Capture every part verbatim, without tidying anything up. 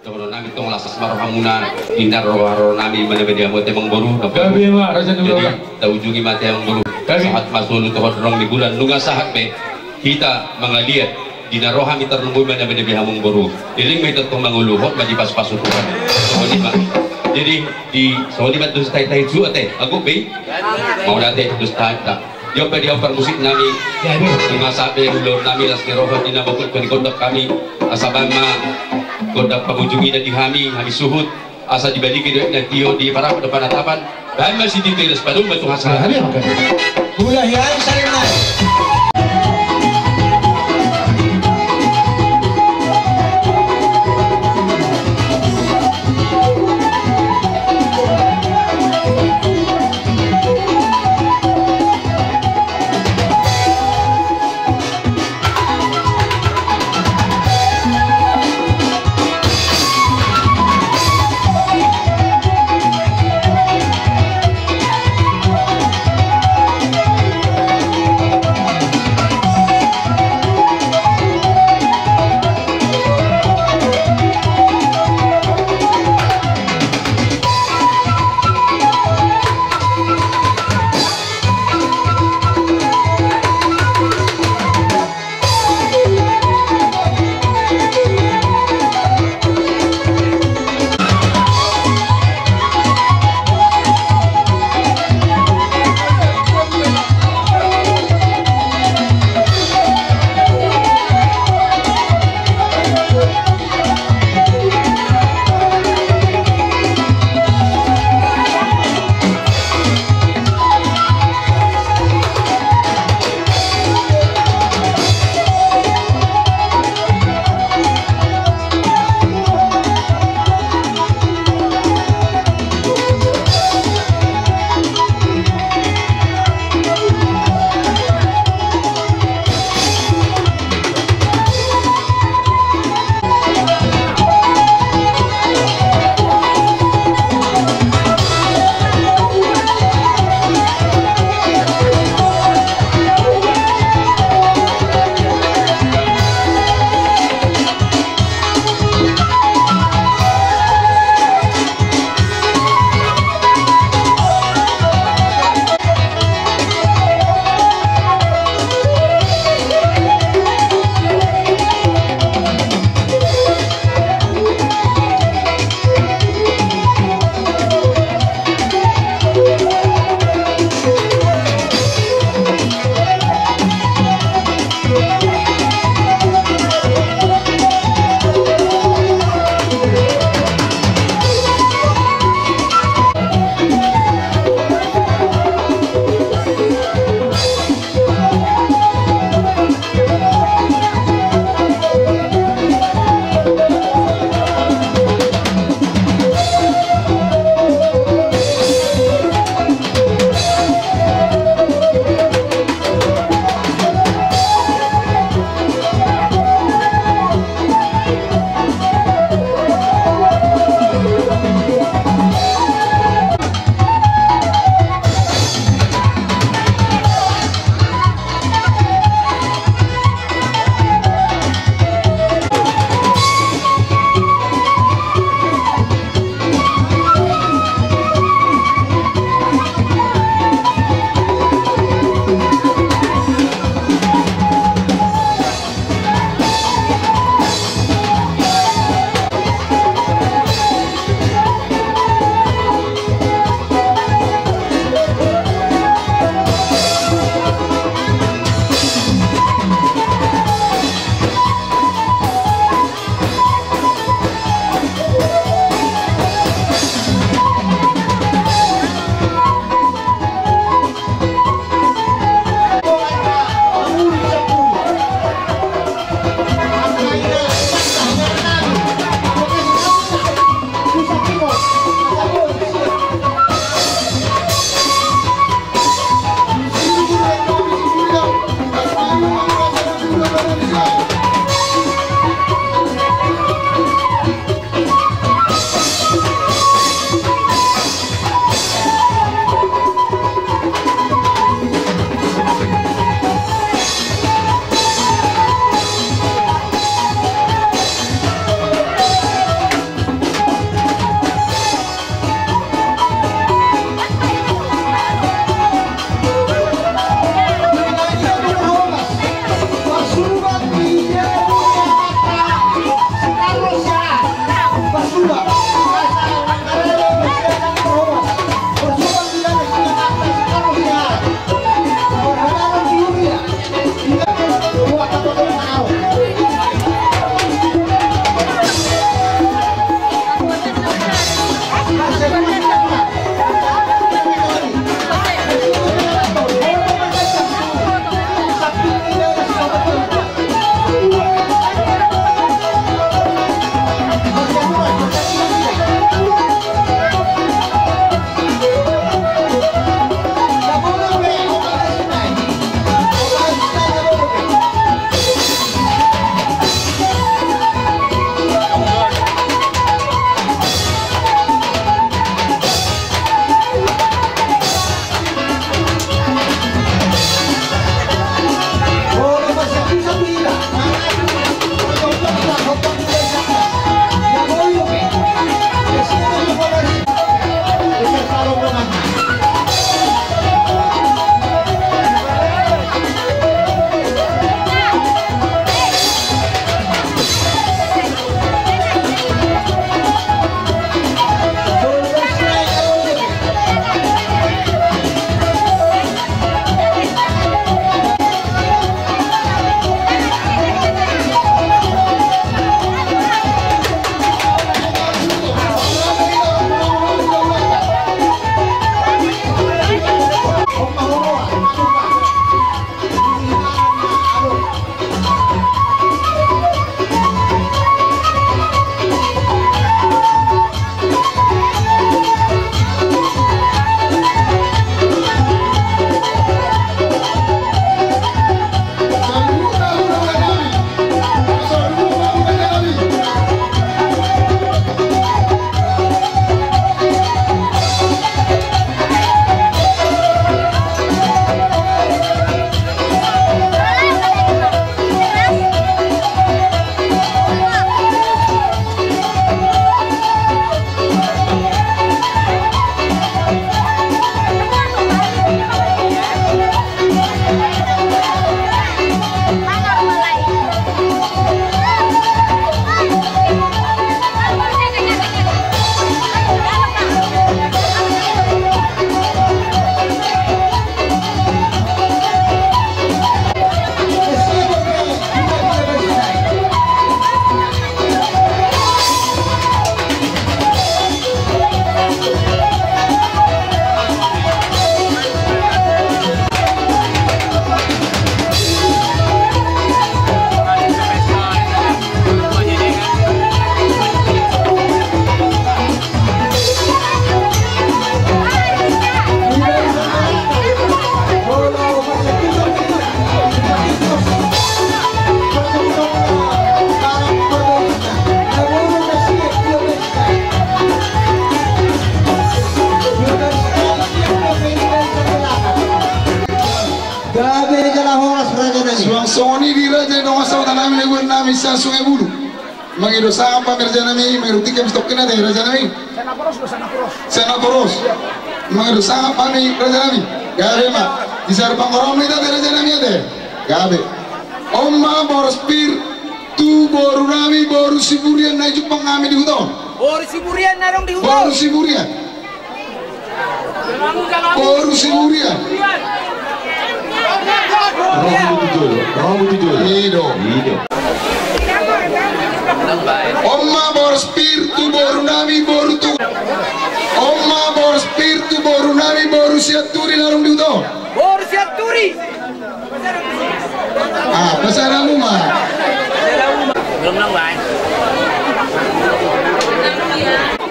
Dohonon nami tong las ma rohamuna, di na roha-roha nami manambai di hamu ate amangboru. Gabe ma, raja ni ulaon. Jadi, taujungi ma ate amangboru. Gabe. Sahat ma solu tu hordong ni bulan, nunga sahat be hita mangaliat, di na ro hami tarlumobi manambai di hamu amangboru. Jadi, ma hita tong mangolu, hot ma dipasu-pasu Tuhan. Songon i ma. Jadi, di songon i ma tu tahi-tahi tu ate, ago be. Mauliate, tu tahi-tahi. Di on pe di on parmusik nami. Nunga sahat be ulaon nami las ni roha di na bogor pe di gondang hami. Asa baen ma gondang pangujungina di hami, hami suhut. Asa dibaligi dohot na tio, diparapot dohot panatapan. Baen ma sititi las padomba tu hasahatan. Mulai hian saling nai. Sungai Bulu. Mangido sangap hami raja nami, mangido tingki hami sitongkin ate raja nami. Sana poros. Sana poros. Mangido sangap hami raja nami. Gabe ma. Di sar pangoromna ita ate raja nami ate. Gabe. On ma boras pir tu boru nami, boru Siburian na i jumpang hami di huta on. Boru Siburian na adong di huta on. Boru Siburian. Boru Siburian. Romo tu jolo, romo tu jolo. Ido. Ido. On ma boras pir tu boru nami, boru tu. On ma boras pir tu boru nami, boru Sianturi na adong di huta on. Boru Sianturi. Ah, pasahat hamu ma. Belum nang baen.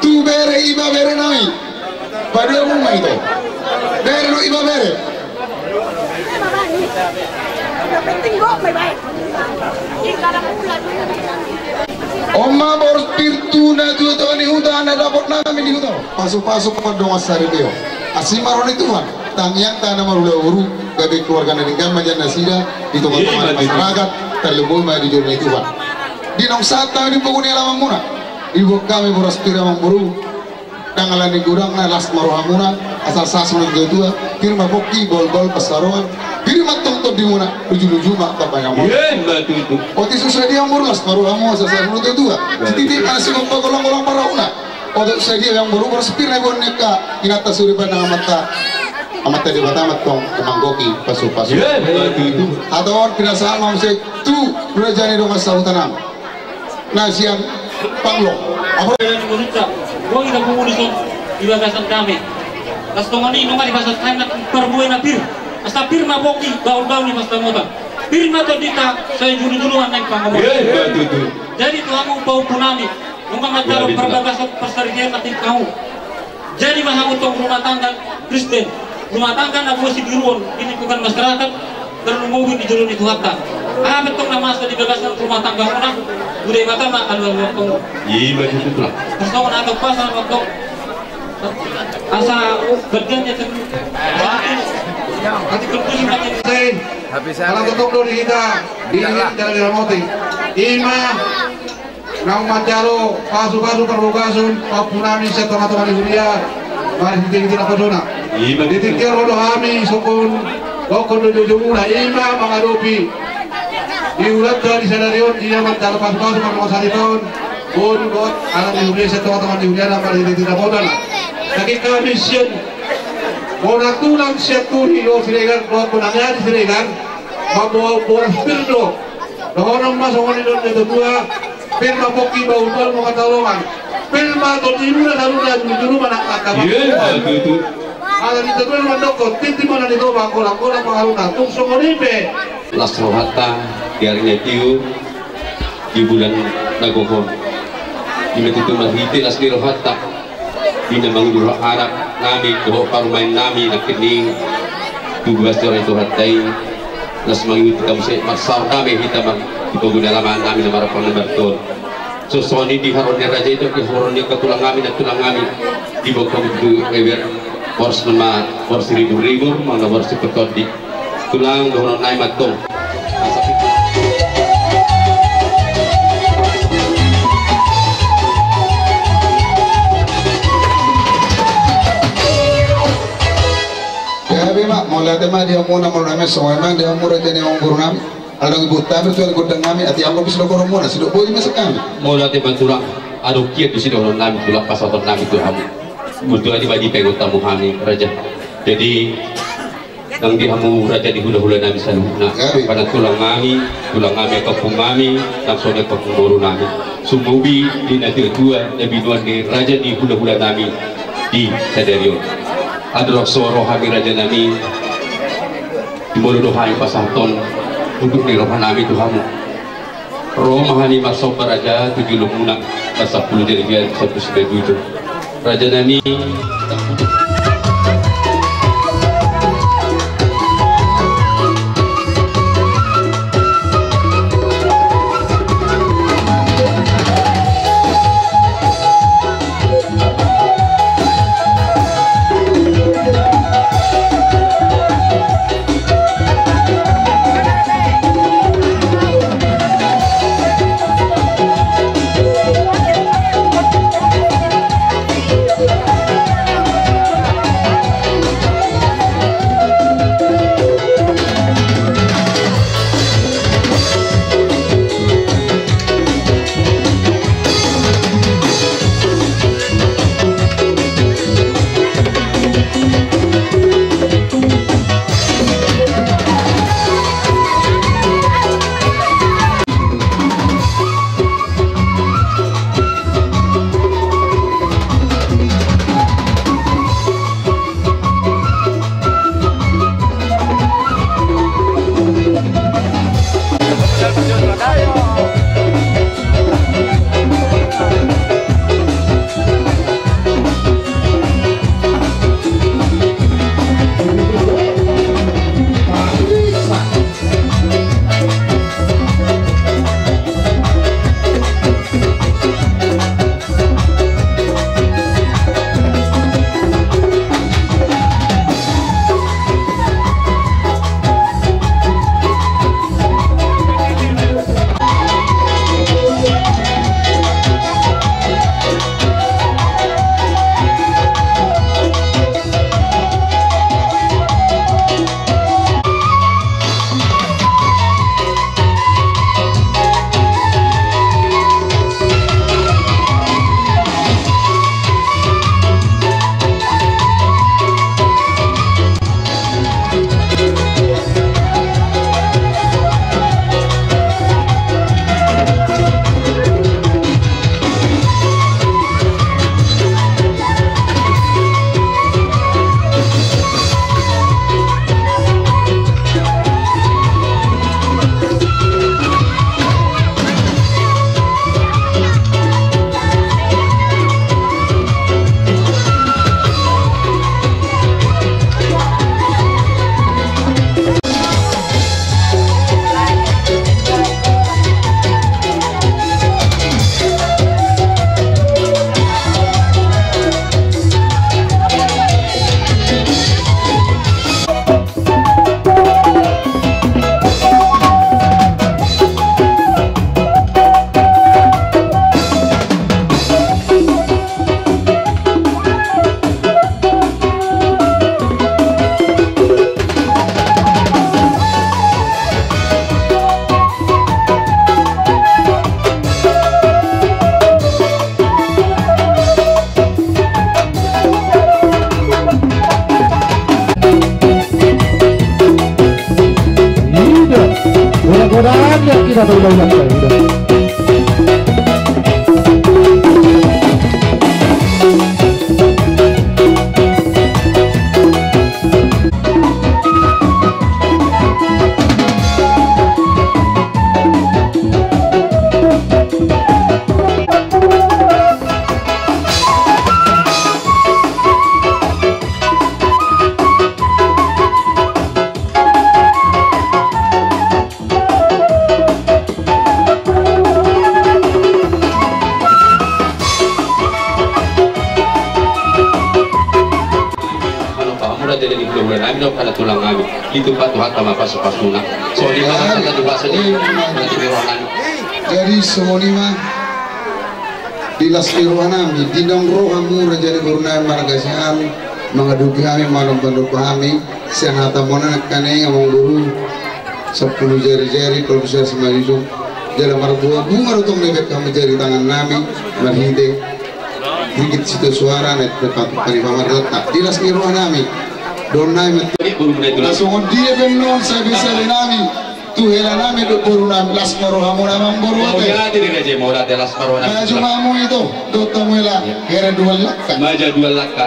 Tu bere ibebere nami. Paduamu ma ito. Bere do ibebere. On ma boras pir tu natuatua ni huta na dapot nami di huta. Pasupasu ma dongan saripeon. Asi ma roha ni Tuhan. Tangiang tano ma hula boru, gabe keluarga na denggan ma jala nasida, di tongatonga ni masyarakat, tarlumobi ma di jolo ni Tuhan. Di naung sahat hami di pogu ni alamanmuna. Diboan hami boras pir amangboru. Ndang ala ni godangna las ma rohamuna, asal sas ma natuatua, pir ma pongki, bahulbahul pansalongan, pir ma tongtong tondimuna, lujuluju ma tambangan. Ima tutu. Otik so sadia amangboru las ma rohamu, asal sas ma natuatua. Sititi ma sigompa golanggolang parahuna. Otik so sadia amangboru boras pir na diboan ni angka inanta soripada nang amanta. Amanta Debata ma tong manggohi pasupasu. Ima tutu. Hatahon pinasahat ma muse tu raja ni dongan sahutanami. Na sian Panglo. Apa? Dalan ni borunta, boi na pungu dison di bagasan dame. Las tongon i nunga dipasahat hami na parbue na pir. Asa pir ma pongki, bahulbahul ni pansamotan. Pir ma tondinta, sai jolojolo ma naeng pangomoan. Ima tutu. Jadi tu hamu pahompunami, nunga manjalo parbagason parsaripeon na tingki hamu. Jadi ma hamu tong rumah tangga Kristen, rumah tangga na boi sidiruon di lingkungan masyarakat, tarlumobi di jolo ni Tuhanta. Aha pe tong na masa di bagasan rumah tanggamuna, tu Debata ma alualuhon hamu. Ima tutu. Parsongon anak pasal ma tong. Asa bagian ya tong. Hati kempus mati. Sai, ala totop do di hita, di hita di ramoti. Ima. Naung manjalo pasupasu parbagason pahompunami sian tongatonga ni huria, marhitehite na pasona. Ima tutu. Di tingki on ro do hami songon dohonon do jojomuna, ima mangadopi di ulaonta di sadari on, ia manjalo pasupasu parbagason, boru dohot anak ni huria sian tongatonga ni huriana, marhitehite na pasona. Daging hami sian bona tulang Sianturi dohot Siregar, dohot bona ni ari Siregar, mamboan boras pir do. Dohonon ma songon i do natuatua. Pir ma pongki, bahulbahul ma pansalongan. Pir ma tondimuna saluhutna, jolojolo ma nang angka. Ima tutu. Ala ni natuatua mandokkon, tintin ma na nitoba, golanggolang pangarahutna, tung songon i pe. Las rohanta di ari na tio, di bulan na gokhon. Ima tutu marhite las ni rohanta. Di na mangihut anak nami dohot parumaen nami nangkining, tubu asi roha ni Tuhanta i, las mangihut hita muse marsaor dame hita ma di pogu ni alaman nami na marampang na martua on. Songon i di haroro ni raja i dohot di haroro ni angka tulang nami, nantulang nami, diboan hamu tu eber, boras ma boras siribur-ribur, manang boras sipertondi. Tulang, dohonon nami ma tong. Gabe ma, mauliate ma di hamuna, mauliate ma songon i ma di hamu raja ni amangboru nami. Ala dong ibuta bertuan godang nami, ati ambo bis lokoron muna, sidok boi ma sekami. Mauliate ma tulang, adong kiat di sidohonon nami, tulang pasahaton nami tu hamu. Kebetulan i ma dipegot hamu hami, raja. Jadi, nang di hamu raja ni hulahula nami saluhutna. Gabe. Pala tulang nami, tulang nami angka ompung nami, nang songon i angka ompung boru nami. Sumobi di natuatua, na binoan ni raja ni hulahula nami di sadari on. Andorang so ro hami raja nami, molo do hami pasahathon unduk ni roha nami tu hamu. Ro ma hami marsomba raja tu jolomuna, na sampulu jari biar satu sembilan tujuh. Raja nami. Molo hamu raja ni boru nami dohot anak tulang nami, ditumpak Tuhanta ma pasupasuna. Songon i ma hata ni basa ni, hata ni roha nami. Jadi songon i ma. Di las ni roha nami, di naung ro hamu raja ni boru nami marga Siahaan, mangadopi hami, manomba-nomba hami, sian hata muna nangkaning amang boru, sampulu jari-jari, tolu silas manjujung, jala marbuabunga do tong dibahen hamu jari tangan nami, marhite ringgit sitio suara, na di pamargota. Di las ni roha nami, dohonon nami ma tu. Songon dia pe annon sabe-sabe nami. Tu hela nami dohot boru nami, las ma rohamuna amang boru ate. Mauliate di raja i, mauliate, las ma roha nami. Maju ma hamu ito, dohot hamu hela, hera dua langka. Maju dua langka.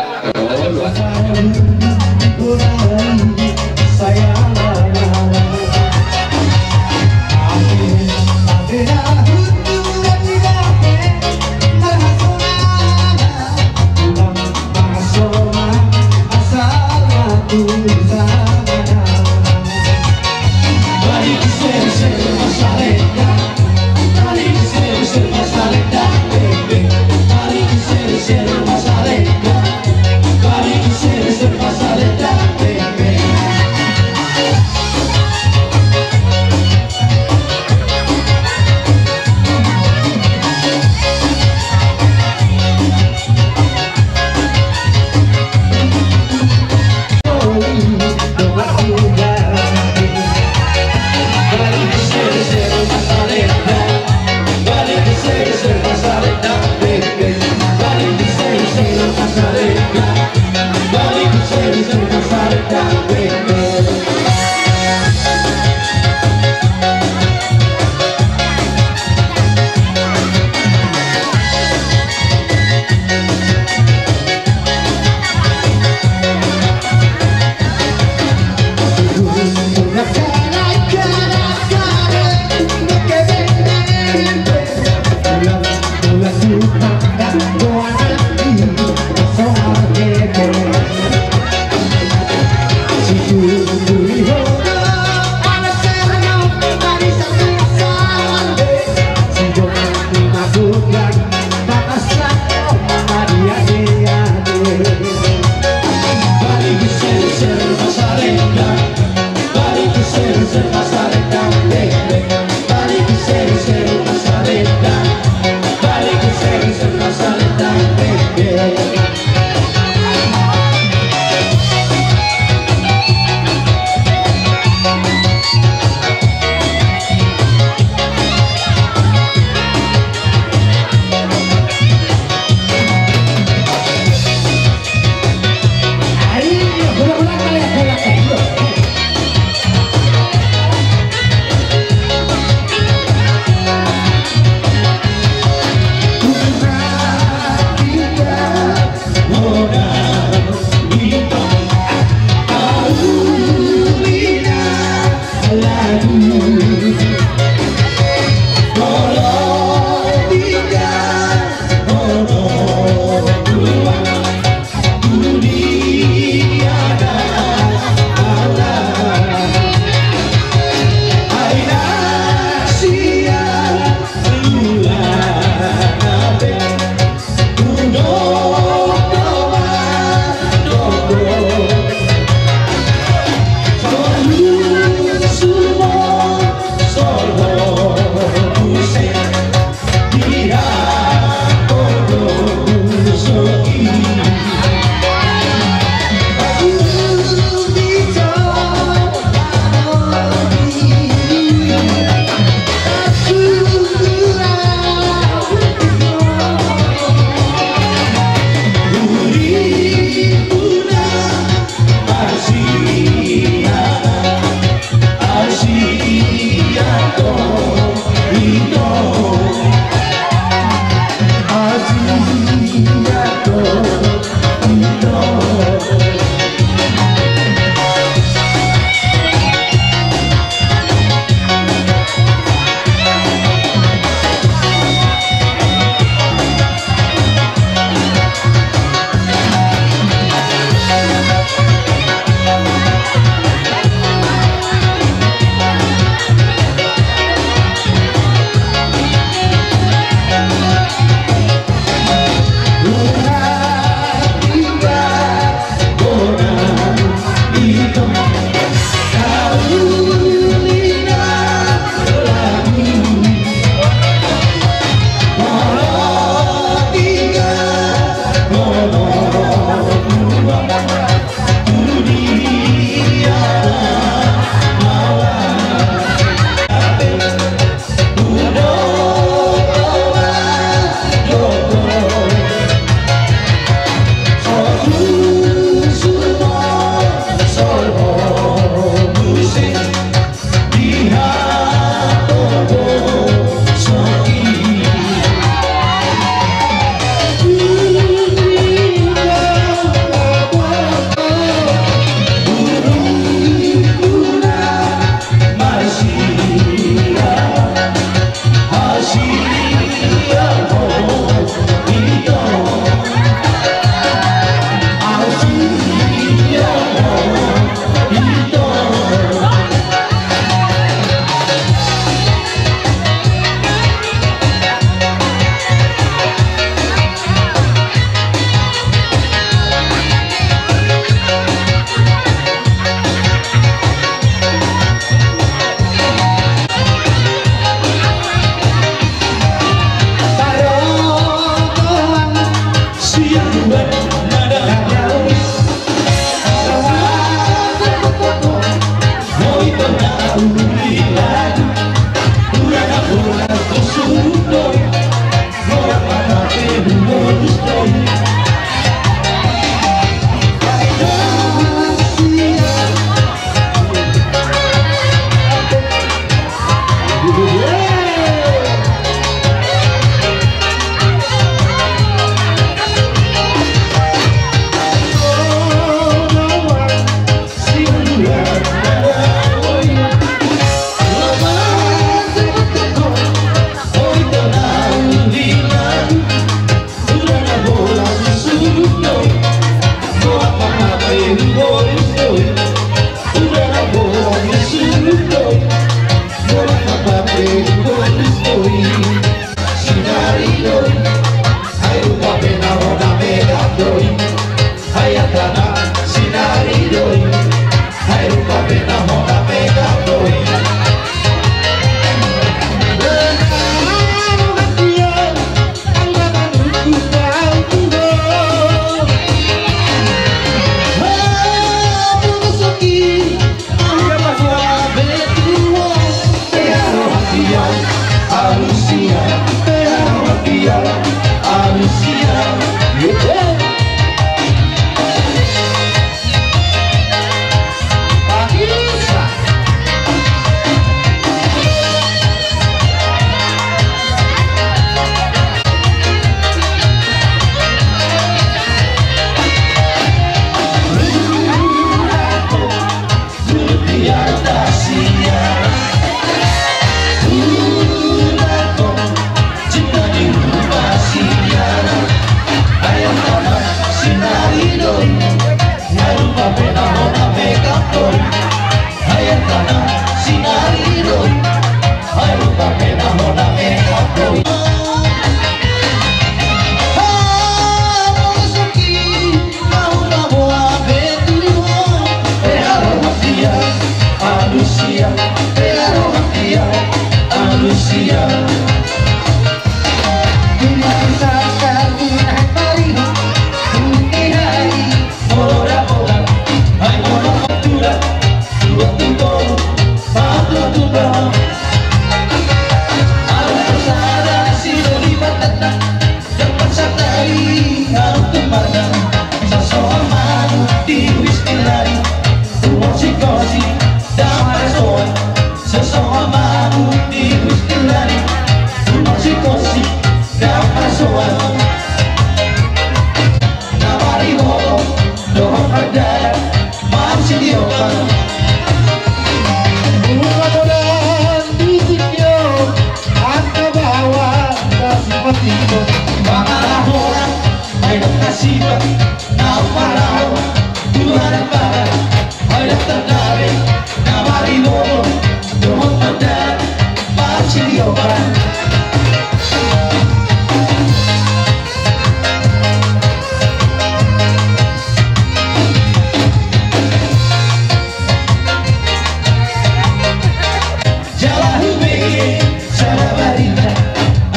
Jala hubege sada barita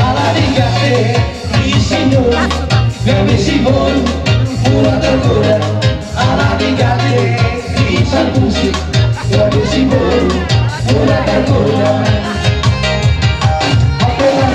ala ni gate ni si Boru, gabe si Boru mura targoda. Ala ni gate ni Salpusi, gabe si Boru mura targoda. Apala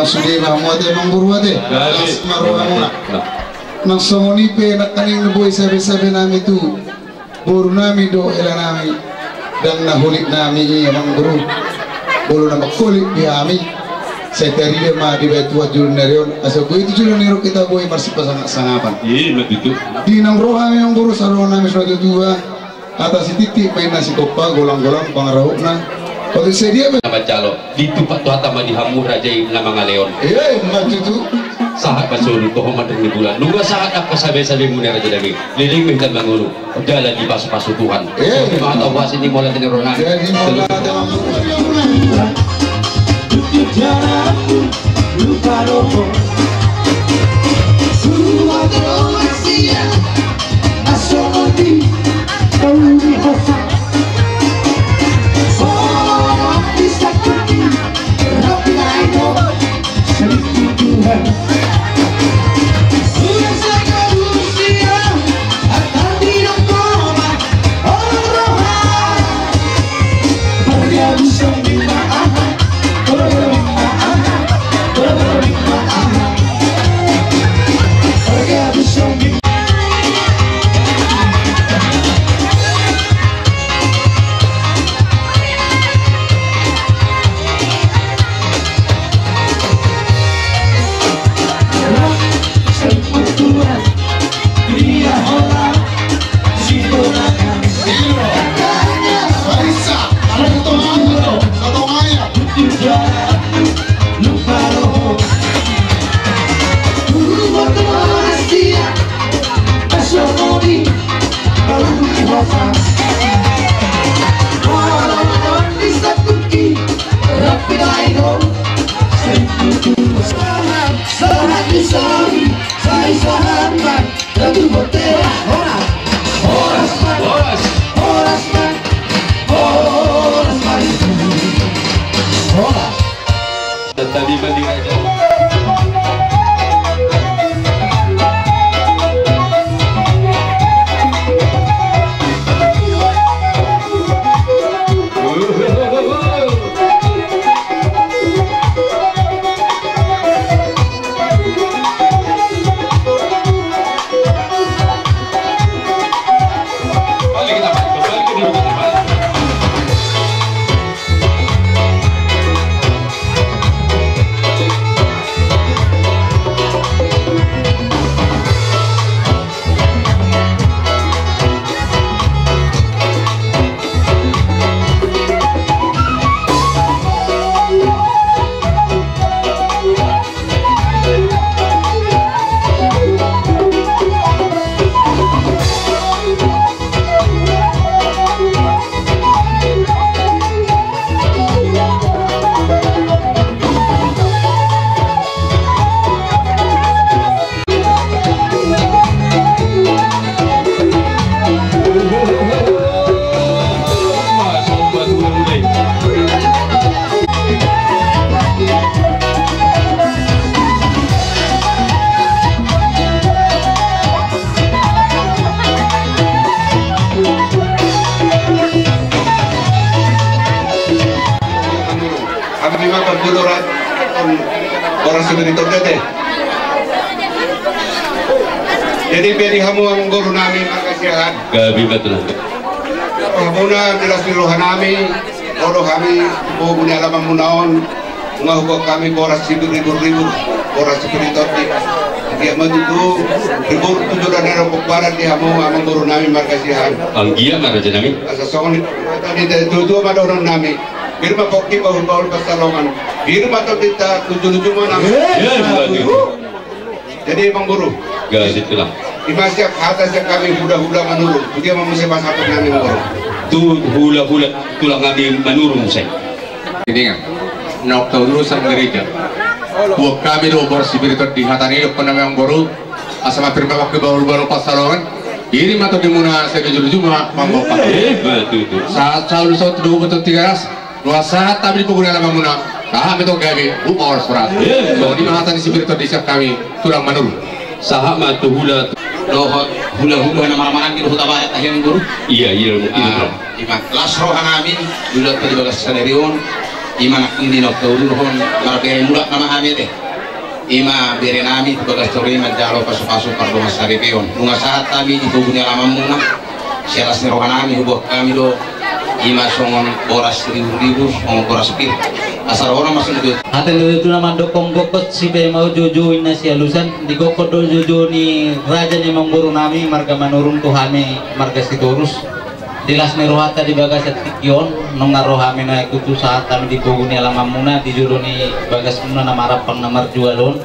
Sude ma hamu ate, Amangboru ate. Las ma rohamuna. Nang songon i pe nangkaning na boi sabe-sabe nami tu boru nami dohot hela nami, ndang na holit nami i, Amangboru. Molo na mangholit di hami, sai tarida ma dibaen Tuhan joloan ni ari on, asa boi tu joloan ni ari on hita boi marsipasangap-sangapan. Ima tutu. Di naung ro hami, Amangboru, saluhut nami saur matua, hata sititi ma inna sipompa, golang-golang pangarahutna. Otik sadia pe. Na manjalo, ditumpak Tuhanta ma di hamu raja i na mangaleon. Ima tutu. Sahat ma solu tu ho mandung ni bulan. Nunga sahat angka sabe-sabe muna raja nami. Leleng ma hita mangolu. Jala dipasu-pasu Tuhan. Ima tutu. Mata huasi ni mola tene ronang. Jadi mola tene ronang. Hami ma parbulora on, boras sibiriton dete. Jadi pe di hamu amangboru nami marga Siahaan. Gabe ma tulang. Hamuna di las ni roha nami, olo hami bogu ni alaman muna on, nunga huboan hami boras sibiriton, boras sibiriton di. Anggiat ma tutu, ribur tu joloan ni ari on pomparan di hamu amangboru nami marga Siahaan. Anggiat ma raja nami. Asa songon i, tadi tua-tua ma dohonon nami. Pir ma pongki, bahul-bahul pansalongan. Pir ma tondinta, unjur-unjur ma nang. Jadi amangboru. Gabe tulang. Ima siap hata sian hami hula-hula Manurung. Tu dia ma muse pasahaton nami amangboru. Tu hula-hula tulang hami Manurung sai. Ini kan. Naung taulusan gereja. Buat hami do boras sibiriton di hata ni dohonon nami amangboru. Asa ma pir ma pongki, bahul-bahul pansalongan. Pir ma tondimuna, sai unjur-unjur ma mambahen. Ima tutu. Sahat saur sahat tu dohot tu Tigaras. Nunga sahat hami di pogu ni alaman muna. Sahat ma tong gabe, buat ma horas-horas. Ima tutu. Songon i ma hata ni sibiriton di sian hami tulang Manurung. Sahat ma tu hula. Dohot hula-hula na marhamaranggi dohot Hutabarat, tahe amangboru. Ia, ia. Ima las roha nami, hula tu di bagasan ari on. Ima nangkin di na taulahon marbere mulak nama hami ate. Ima bere nami tu bagas toru i manjalo pasupasu pardongan saripeon. Nunga sahat hami di togu ni alamanmuna. Sialas ni roha nami huboan hami do. Ima songon boras ribu-ribu, songon boras pir. Asa roha na masuk itu. Ate do itu na mandok gokhon sipe mau joujou inna sialusan. Digokhon do joujou ni raja ni amangboru nami marga Manurung tu hami marga Sitorus. Di las ni rohanta di bagasan tingki on, nunga ro hami na ikutu sahat hami di pogu ni alamanmuna, di jolo ni bagasmuna na marampang na marjual on.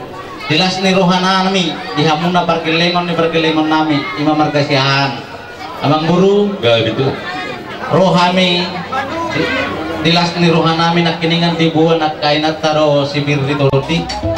Di las ni roha nami, di hamuna pargellengon ni pargellengon nami, ima marga Siahaan. Amangboru, ro hami, di, di las ni roha nami nangkiningan diboan angka inanta do si Pirri Tolondi.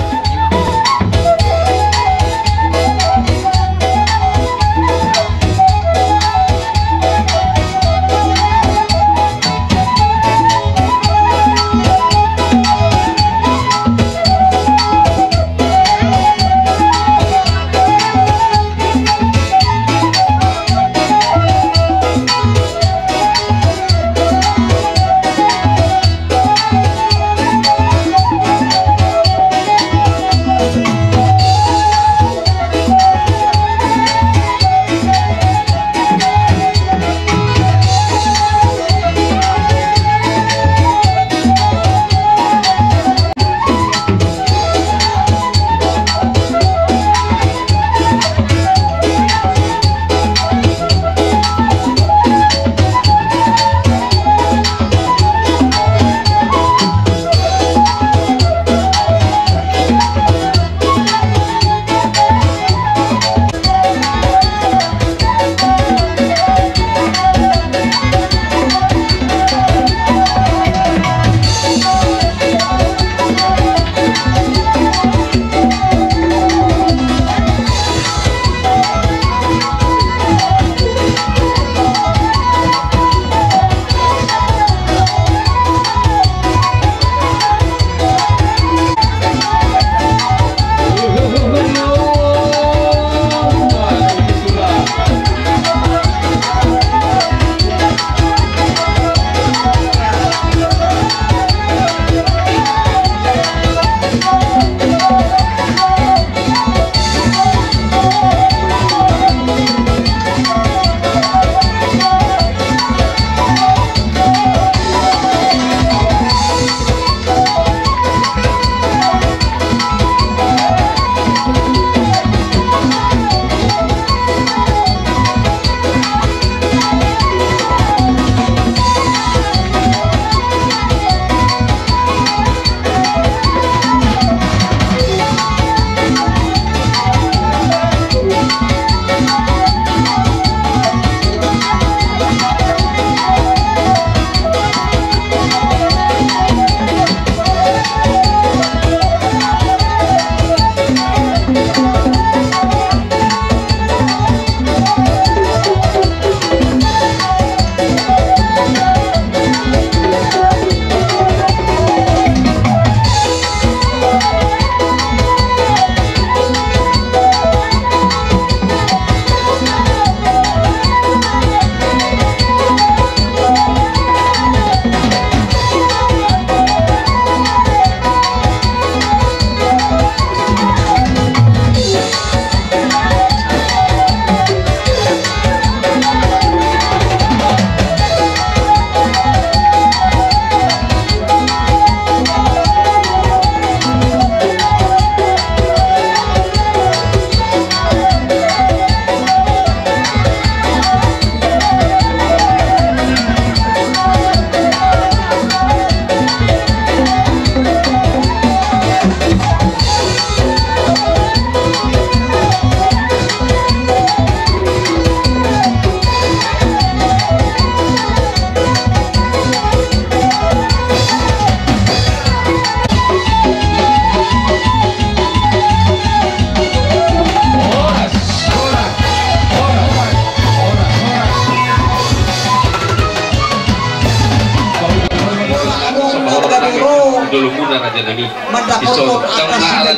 Dolomuna raja nami. Mandapot. Ison, on, tau na ala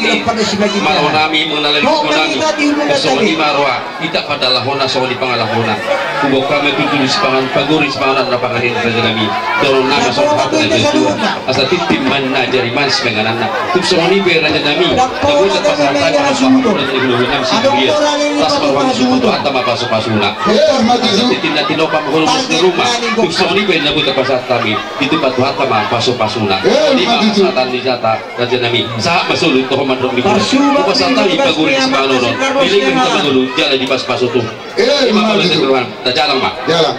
Malo nami mengenali nami. Songon i ma roha, ita padalahon na songon i pangalahon na. Huboan hami tutu di sipanganon, pagoring sipanganon na panganon raja nami. Dohonon nami songon hata na jujur. Asa tintin ma na jari manis panganon na. Tung songon i pe raja nami. Dapotan pasahat hami ma pasu-pasu na di huluhulu nami si Julian. Las ma roham, Tuhanta ma pasu-pasuna. Tintin na tinopa ma huluhulu di rumah. Tung songon i pe dapotan pasahat hami. Ditumpak Tuhanta ma pasu-pasuna. Songon i ma pasahat ni hata. Raja nami, sahat ma solu tu ho mandok ni guru. Hupasahat hami pagoring sipanganon on. Dilehon hita ma solu jala dipasu-pasu tu. Ima pala satu. Tajalang ma. Jalang.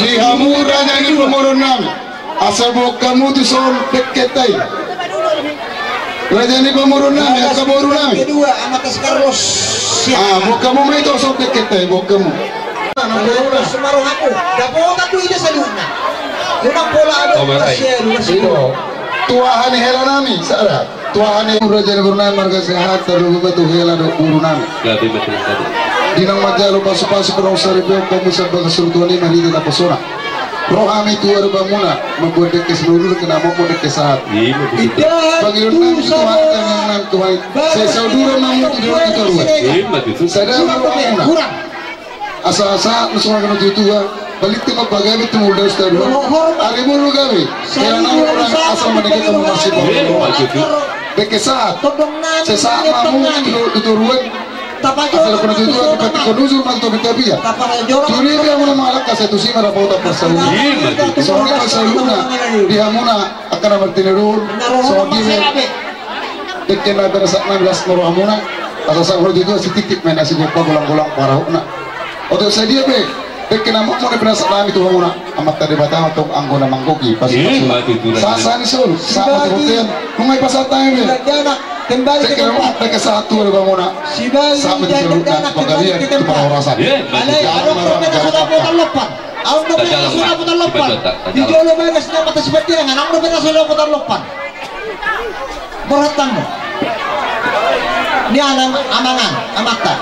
Di hamu raja ni pamoruon nami. Asa boan hamu tu son dengkenta i. Raja ni pamoruon nami, angka boru nami. Kedua, Amanta si Carlos. Ah, boan hamu ma i tu son dengkenta i, boan hamu. Dapotan tu ida saluhutna. Unang pola adong. Tuahan ni hela nami, sada. Tuahan ni raja ni boru nami marga Siahaan, tarlumobi ma tu hela dohot boru nami. Di na manjalo pasu-pasu pe dohot saripeon, hamu sambahas solu tu Tuhan i marhite naposona. Ro hami tu adopanmuna mamboan dengke sinuhulhul, dengke na mokmok, dengke sahat. Pangidoan nami tu Tuhan, tangiang nami tu Tuhan i. Sai sauduran ma hamu tu dolok tu toruan. Sada ma rohamuna. Asa sahat ma songon hata ni natuatua, balintang ma pagabe, tumundalhon sitadoan. Ari molo gabe, hela nami, asa maneke hamu marsipasu. Dengke sahat. Sai sahat ma hamu tu toruan. Asa dohonon ni natuatua, dipatik hujur ma tu topi tapian. Tudia pe hamu na mangalangka, sai tusi ma dapotan parsaulian. Songon i ma saluhutna di hamuna. Angka na martinodohon, songon dia be. Dengke na pinasahat nami, las ma rohamuna. Asa sahat tu toruan, sititip ma i na sigompa, golang-golang pangarahutna. Oto sadia pe dengke na mokmok na pinasahat nami tu hamuna, Amanta Debata ma tong anggo na manggohi pasu-pasuna. Sahat-sahat ni solu, sahat ma tu bontean. Nunga dipasahat nami be. Dengke na mokmok, dengke sahat tu hamuna. Sahat ma tu solu, na panggabean, tu parhorasan. Alai adong dope na so dapotan lompan. Adong dope na so dapotan lompan. Di jolo bagas ni Amanta Sipantirangan, adong dope na so dapotan lompan. Borhat hamu. Ni anak amangan, amanta.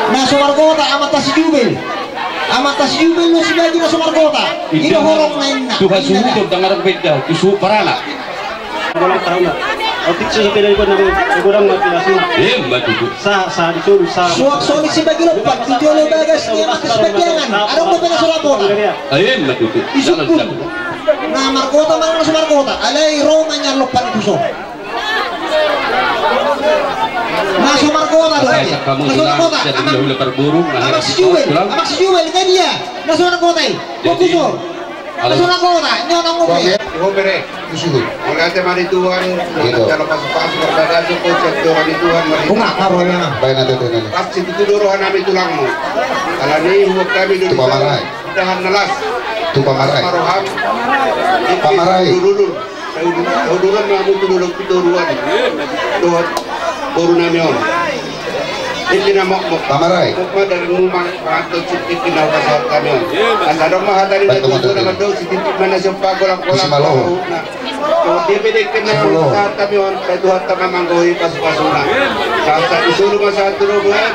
Na so margota, Amanta si Jubel. Amanta si Jubel do sibagi na so margota. I do horong na inna. Tu hasuhuton, dang adong beda, tu suhut paranak. Golang pangarahutna. Otik so, so peda ikon nami, godang ma pinasuna. Ima tutu. Sa, sa di solu, sa. Suang songon i sibagi lompan, di jolo bagas ni Amanta Sipantirangan. Adong dope na so dapotan. Ima tutu. Isungkun. Na margota manang na so margota. Alai ro ma nian lompan i tu son. Na so margota do. Na so margota. Amang si Jubel. Amang si Jubel, nga dia? Na so margota i. Fokus on. Asa na kota, nyo nang ngopi. Ngopi re, tu suhut. Mauliate ma di Tuhan, manjalo pasu-pasu, marbagaso, konsep doa di Tuhan, mari. Unga, karo ya. Baen ate tu nani. Pas situ tu do roha nami tulangmu. Alani huok kami do. Tu pamarai. Tahan na las. Tu pamarai. Maroham. Pamarai. Dululul. Sauduran ma hamu tu dolok tu toruan. Dohot boru nami on. Dengke na mokmok. Pamarai. Mokmok dari rumah pangaton sititi na hupasahat hami on. Asa adong ma hata ni datu na mandok sititi ma na siompa golang-golang. Dohot dia pe dengke na hupasahat hami on. Sai Tuhanta ma manggohi pasu-pasuna. Sahat-sahat ni solu ma sahat tu robean.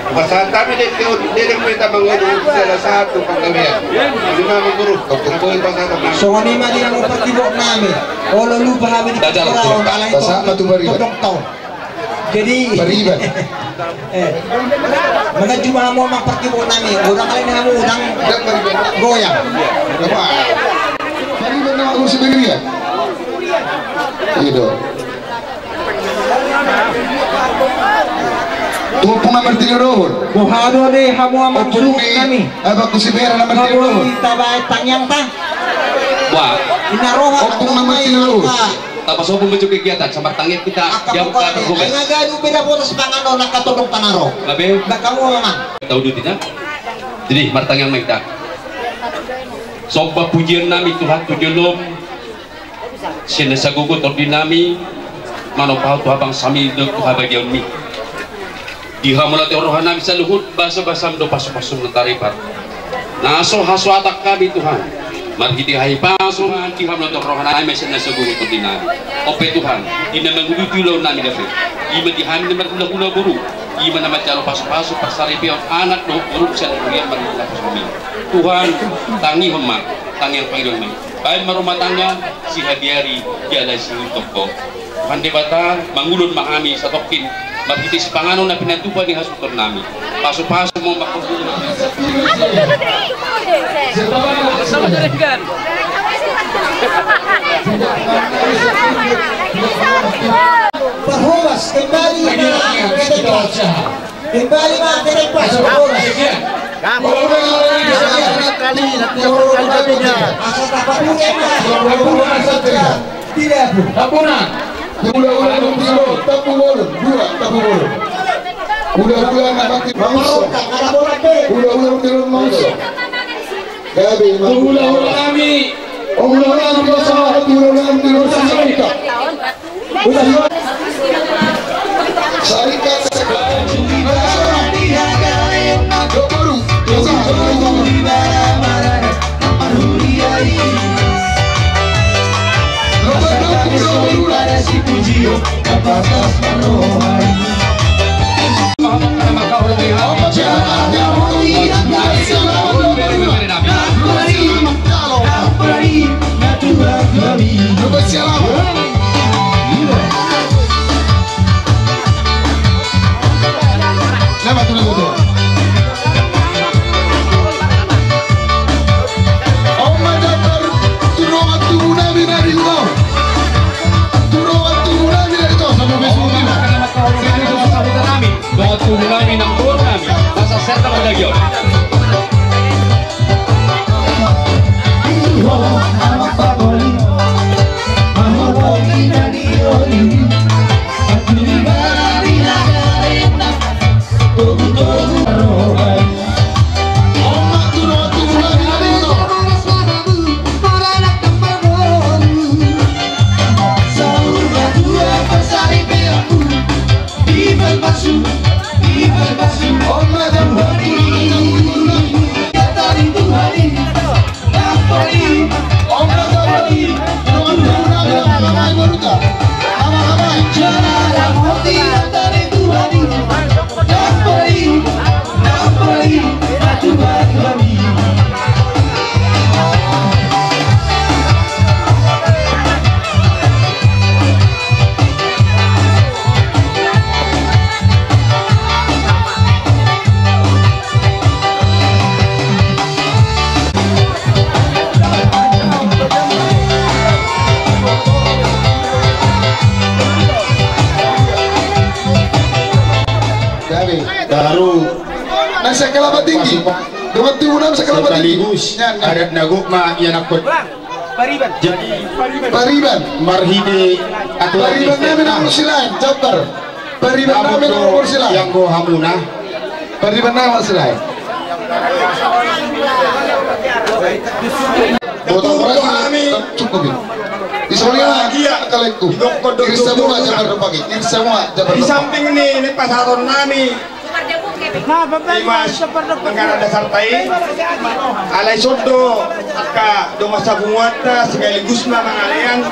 Pasahat hami dengke on, dengke pe ta mangolu, sada sahat tu panggabean. Ima mangolu, tongtong boi pasahat hami. Songon i ma di hamu pargibok nami. Olo lupa hami di pargibok nami. Pasahat ma tu bariba. Tongtong tau. Jadi bariba. Eh. Mangajum hamu amang pargibok nami. Godang alai ni hamu, godang goyang. Bariba na hamu sebenarnya. Ido. Tu ompung na martinodohon. Boha do ale hamu amang suhut nami. Abangku si Bera na martinodohon. Tabaen tangiangta. Wah. Ina roha. Ompung na martinodohon. Tapasobu ma jo kegiatan, sambar tangiang hita. Ai nga ganup pe dapotan sipanganon, angka tondong tanaro. Gabe. Ba hamu amang. Tau dutina. Jadi martangiang ma hita. Somba pujian nami Tuhan tu jolom. Sian na sagogo tondi nami, manopahon tu habangsami dohot tu habagiaonmi. Di hamu mauliate roha nami saluhut, basa-basam dohot pasu-pasum na taripar. Na so hasuhuton hami Tuhan. Marhite hahipason di hamu mauliate roha nami sian na sagogo tondi nami. Onpe Tuhan, di na manguduti ulaon nami dope. Ima di hami na marhula-hula boru. Ima na manjalo pasu-pasu parsaripeon anak dohot boru sian huriaM marhite naposonMi. Tuhan, tangihon ma, tangiang pangidoanMi. Baen ma rumah tangga, sihadiari jala siuntungko. Tuhan Debata, mangulon ma hami satongkin marhite sipanganon na pinatupa ni hasuhuton nami. Pasupasu ma, mangulon ma. Parhobas kembali. Kembali ma ke tempat. Kali, nanti akan jadinya. Tidak, Bu. Tabunan. Ula-ula nang Solo, tabu bolon, dua, tabu bolon. Ula-ula nang Mangso. Ula-ula nang Mangso. Gabe, ula-ula nami. Ula-ula nami, ula-ula nami. Batu nami nang boru nami, asa serta pedagion. Baru. Nang sian Kelapa Tinggi. Dongan tubu nami sian Kelapa Tinggi. Sekaligus adat na gok ma ia nangkon. Pariban. Jadi Pariban. Marhite aturan Pariban nami nang Silaen, Jambar. Pariban nami nang Silaen. Ianggo hamuna. Pariban nami nang Silaen. Boto hami. Cukup ya. Isaulia. Iya. Kalengku. Irsa mua Jambar Dompang i. Irsa mua Jambar Dompang. Di samping ni, ni pasahaton nami. Ima, angka na dasar tai. Alai sondo angka dongan sapunguanta sekaligus ma mangalean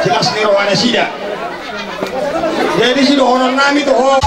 silas ni roha nasida. Jadi sidohonon nami tu ho.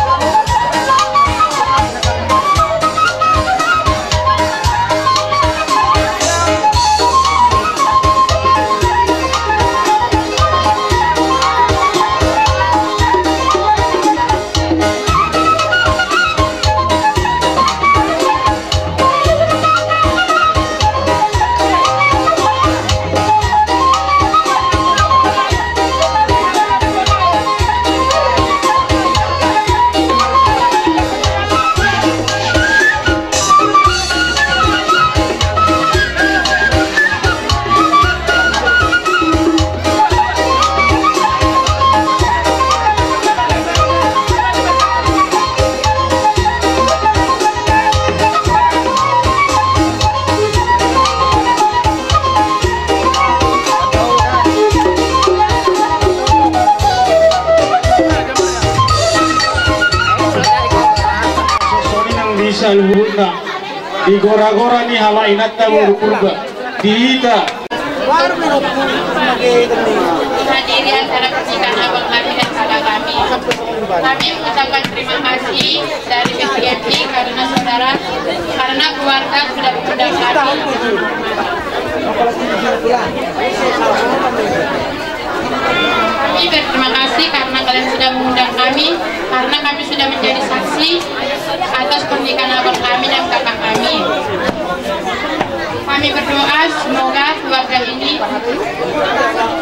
Songon i nang di saluhutna. Di gora-gora ni halak inanta boru Purba, di hita. Menghadiri acara pernikahan abang kami dan kakak kami. Kami mengucapkan terima kasih dari P T M I karena saudara, karena keluarga sudah mengundang kami. Kami berterima kasih karena kalian sudah mengundang kami, karena kami sudah menjadi saksi atas pernikahan abang kami dan kakak kami. Kami berdoa semoga keluarga ini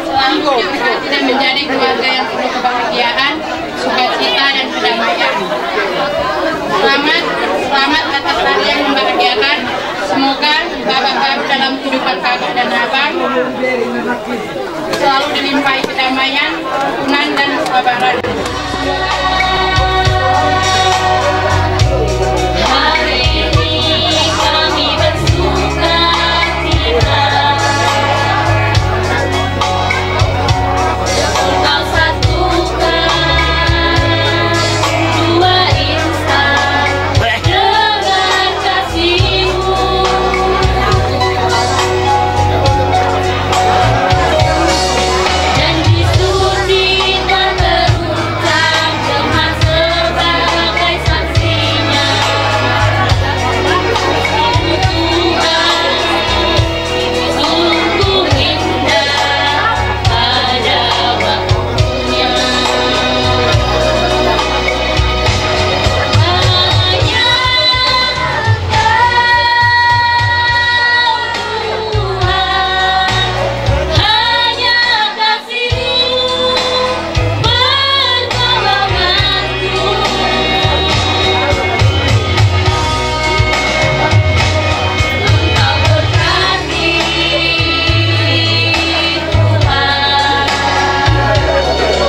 selalu diberkati dan menjadi keluarga yang penuh kebahagiaan, sukacita, dan kedamaian. Selamat, selamat atas hari yang membahagiakan. Semoga babak baru dalam kehidupan kakak dan abang selalu dilimpahi kedamaian, kerukunan, dan kesabaran. Hari ini kami bersuka cita. Kau satukan dua insan dengan kasihmu. Dan di sudut tak terucap dengan sebagai saksinya. Itu Tuhan. Sungguh indah pada waktunya. Hanya Kau Tuhan, hanya kasih-Mu pertolonganku. Engkau berkati, Tuhan.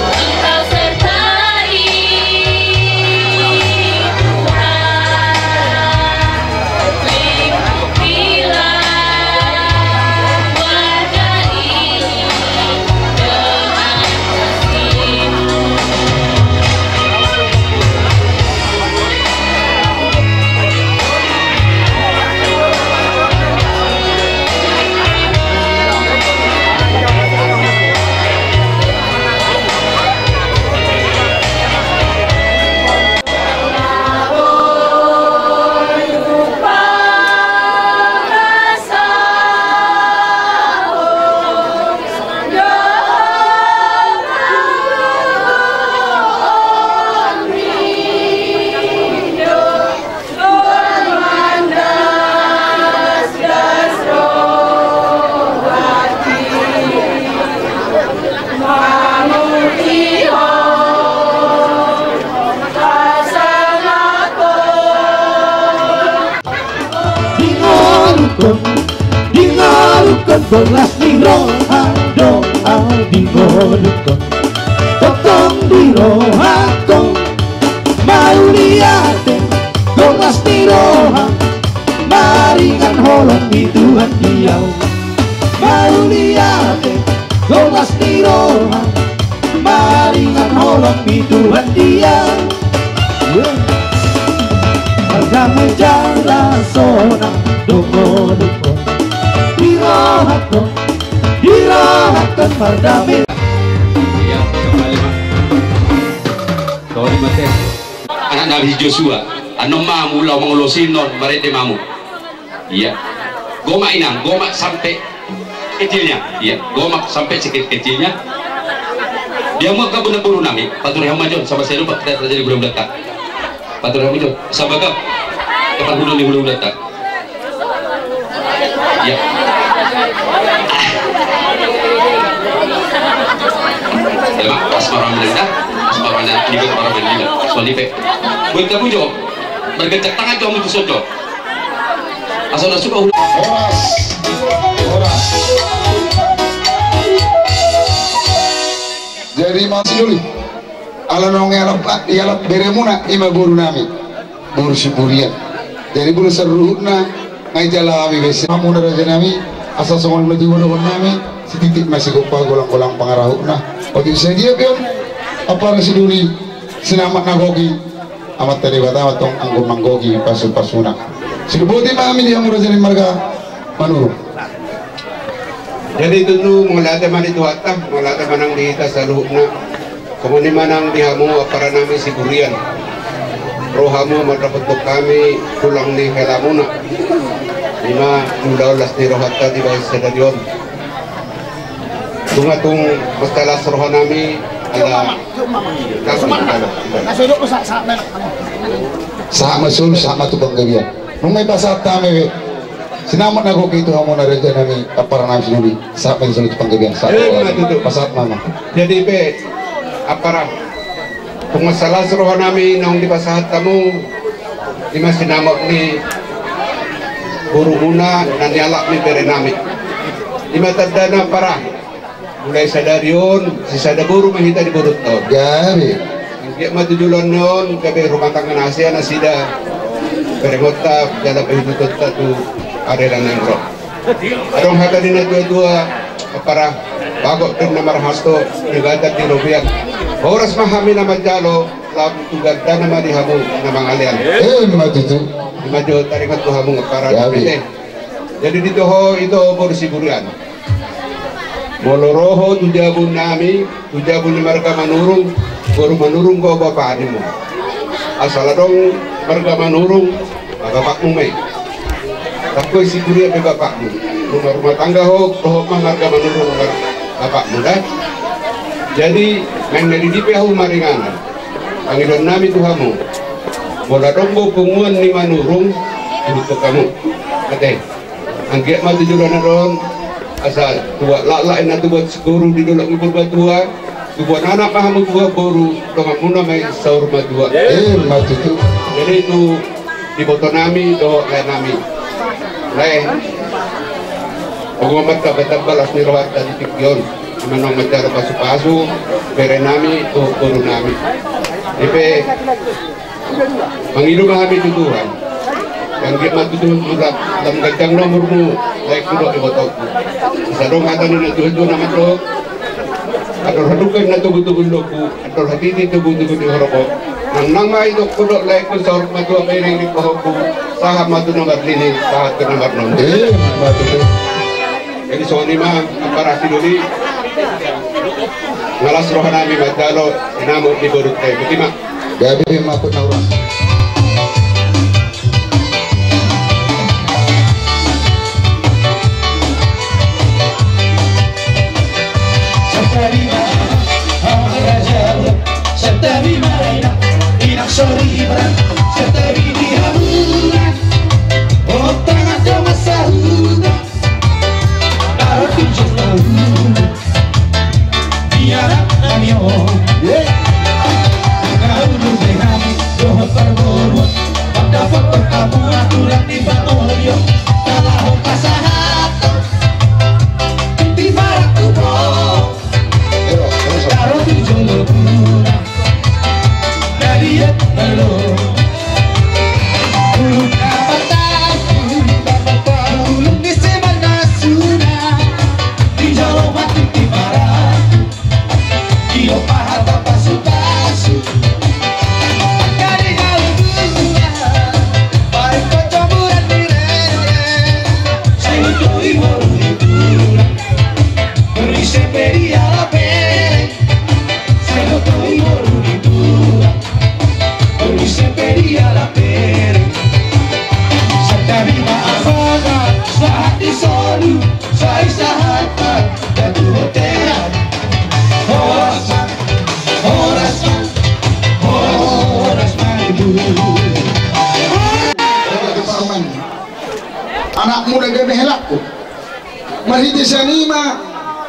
Engkau sertai, Tuhan. Lingkupilah keluarga ini dengan kasih-Mu. Dingoluhon, dingoluhon, bolas ni roha, doha, dingoluhon. Tongtong di rohangku, mauliate, bolas ni roha, maringan holong ni Tuhan di au. Mauliate, bolas ni roha, maringan holong ni Tuhan di au. Pardame jala sonang dongolungkon, di rohangkon, di rohangkon pardame. Iya, kembali, Mak. Sorry, Mak, eh. Anak Nabi Joshua, annon ma hamu laho mangolosi annon, marende ma hamu. Iya. Gomak, Inang, gomak sampe kecilnya. Iya, gomak sampe sekecil-kecilnya. Di hamu angka boru-boru nami, paturi hamu ma jo on, sabar sai lupa kita terjadi boru-boru data. Paturi hamu jo on, sabar gap. Depan hulu ni boru-boru data. Iya. Ya, Mak, asmara menenda, asmara menenda, ini buat para menenda, soal dipe. Buat kamu jo, bergecek tangan jo, mutus jo. Asal dah suka. Horas. Horas. Jadi masih dulu. Ala naung ialap, ialap beremuna, ima boru nami. Boru Siburian. Jadi boru saruhutna, ngai jala hami bese. Hamuna raja nami, asa songon na tibo dohon nami, sititi masih gopa golang-golang pangarahutna. Otik sadia pe on, apara siduri, sinamat na goki. Amanta Debata ma tong anggo manggohi pasu-pasuna. Sidoboti ma hami di hamu raja ni marga Manurung. Jadi tutu mauliate ma di Tuhanta, mauliate ma nang di hita saluhutna. Songon i ma nang di hamu apara nami Siburian. Ro hamu mandapothon hami tulang ni helamuna. Ima ulaon las ni rohanta di bagasan sadari on. Tung, tung mansai las rohanami ala sahat ma solu, sahat ma tu panggabean. Nunga dipasahat hami be sinamot na gok i tu hamuna rajanami, amparanami, sinamot, sahat ma solu tu panggabean, sahat. Ima tutu. Pasahat ma. Jadi pe ampara, tung mansai las rohanami naung dipasahat hamu, ima sinamot ni borumuna na nialap ni berenami. Ima tandana ampara, mulai sadari on sisada boru ma hita di borunta on. Gabe. Anggiat ma tu joloan ni on gabe rumah tangga na hasea nasida, berengonta jala pahitutonta tu ari na naeng ro. Adong hata ni natuatua, ampara, bagot do na marhalto, jabatan di robean. Horas ma hami na manjalo, lam tu gandana ma di hamu na mangalean. Ima tutu. Ima jo taringot tu hamu ampara. Jadi ditoho ito boru Siburian. Molo ro ho tu jabunami, tu jabu ni marga Manurung, boru Manurung do bapaknimu. Asal adong marga Manurung, bapakmu ma i. Tangko i Siburian pe bapakmu. Marrumah tangga ho, dohot ma marga Manurung bapakmu da. Jadi naeng na didi pe hamu maringanan. Pangidoannami tu hamu, molo adong do punguan ni Manurung, ihuthon hamu. Ate. Anggiat ma tu joloan on, asa tubuan laklak inna, tubuan siboru di dolok ni Purbatua, tubuan anak ma hamu, tubuan boru, donganmuna ma i saur matua. Ima tutu. Jadi tu ibotonami dohot laenami. Lae, punguan ma, tamba-tamba las ni rohanta di tingki on. Ima naung manjalo pasu-pasu berenami dohot borunami. Ipe mangido ma hami tu Tuhan. Anggiat ma tutu lam ganjang na umurmu, laengku dohot ibotongku. Asa adong hata ni natuatua na mandok: Andor halumpang na togu-togu ni lombu, andor hatiti togu-togu ni horbo. Nang, nang ma itongku dohot laengku saur matua, pairing-iring pahompu, sahat ma tu na marnini, sahat tu na marnono. Ima tutu. Jadi songon i ma, ampara sidoli. Nga las rohanami manjalo sinamot ni borunta i. Botima. Gabe ma, put na uras. Santabi ma, raja, santabi ma, inang, inang soripada, santabi di hamuna. Ontangan jo ma sahuta. Baru tujuh tahun di anak nami on. Nunga ulu be hami dohot parboruon, mandapothon hamu aturan ni pangoli on. Laho pasahathon di partubu on. Baru tujuh tahun. Sai do i boru ni tulang, sai do i boru ni tulang, ise pe dialap bere. Santabi ma amang, sahat di solu, sai sahat ma datu hotean. Horas ma, horas ma, horas ma ibu. Anak muda gabe helakku. Marhite sian i ma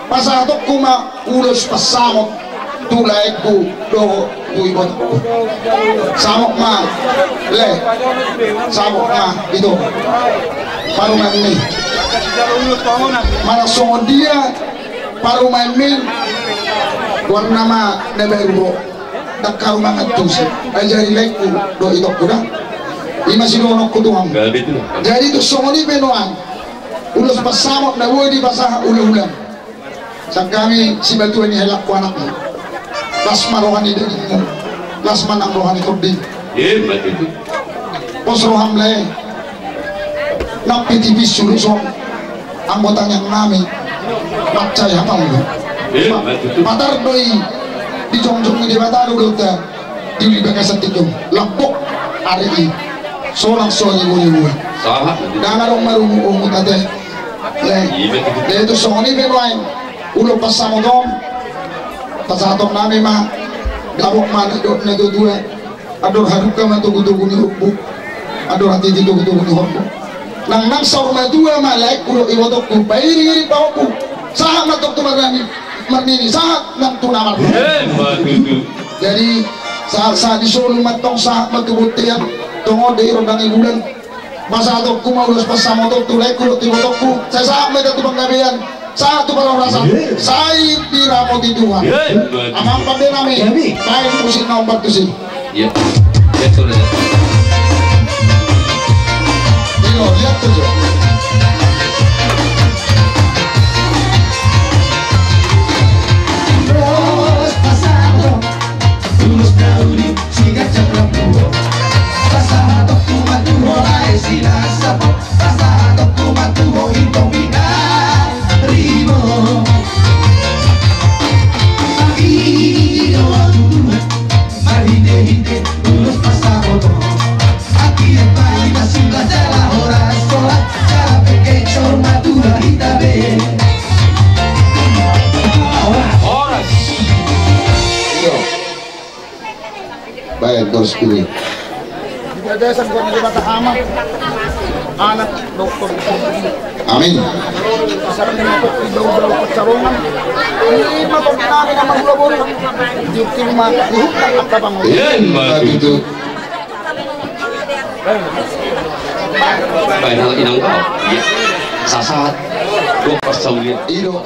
pasahatonku ma ulos pansamot tu laengku dohot tu ibotongku. Samot ma, lae. Samot ma, ito. Parumaenmi. Manang songon dia parumaenmi, goarna ma na baru ro. Ndang haru mangantusi. Ajari laengku dohot itongku da. I ma sidohononku tu hamu. Jadi tung songon i pe nuaeng. Ulos pansamot na boi dipasahat hulahulam. Sian hami sibatua ni helakku, anakmu. Las ma roha ni dagingmu, las ma nang roha ni tonding. Pos roham, lae. Nang pe tipis sulu songon anggo tangiang nami, mansai hapalmu. Patar do i di jongjong ni Debata do ulaonta. Di uli bagasan tinjong, lambok ari i, sonang songon i muli-muli. Aha. Ndang adong marungutungut ate. Le. Iya, betul. Le, tu songon i pe nuaeng. Ulaon pansamoton. Pasahaton nami ma. Gabok ma na do na do dua. Andor halumpang ma togu-togu ni horbo. Andor hatiti togu-togu ni horbo. Nang nang saur matua ma laengku dohot ibotongku. Pairing-iring pahompu. Sahat ma tong tu marnini. Marnini. Sahat nang tu na marnini. Eh, betul. Jadi, sahat-sahat di solu ma tong, sahat ma tu bontean. Tongon do i rondang ni bulan. Pasahatonku ma ulos pansamoton tu laengku dohot tu ibotongku. Sai sahat ma hita tu panggabean, sahat tu parhorasan. Sai diramoti Tuhan. Amang pande nami. Baen musik na ombar tusi. Iya. Iya, sudah. Iyo, lihat tuh, Jo. Ulos na uli, sigancang rambu. Pasahatonku ma tu ho lae sinasapo. Pasahatonku ma tu ho intomi na rimo. Anggi do tuduhan, marhite-hite ulos pansamoton. Anggi do tuduhan, marhite-hite ulos pansamoton. Horas. Iyo. Baen, bos, ini. Di bagasan gua di mata ama. Anak dokter. Amin. Sambil masuk di bau-bau pertarungan. Ini mah kok kita ada nama gula boru. Di timah, di hutan, apa bang? Iya, begitu. Baik, hal inang kau. Iya. Sasahat. Dua pas saulian. Ido.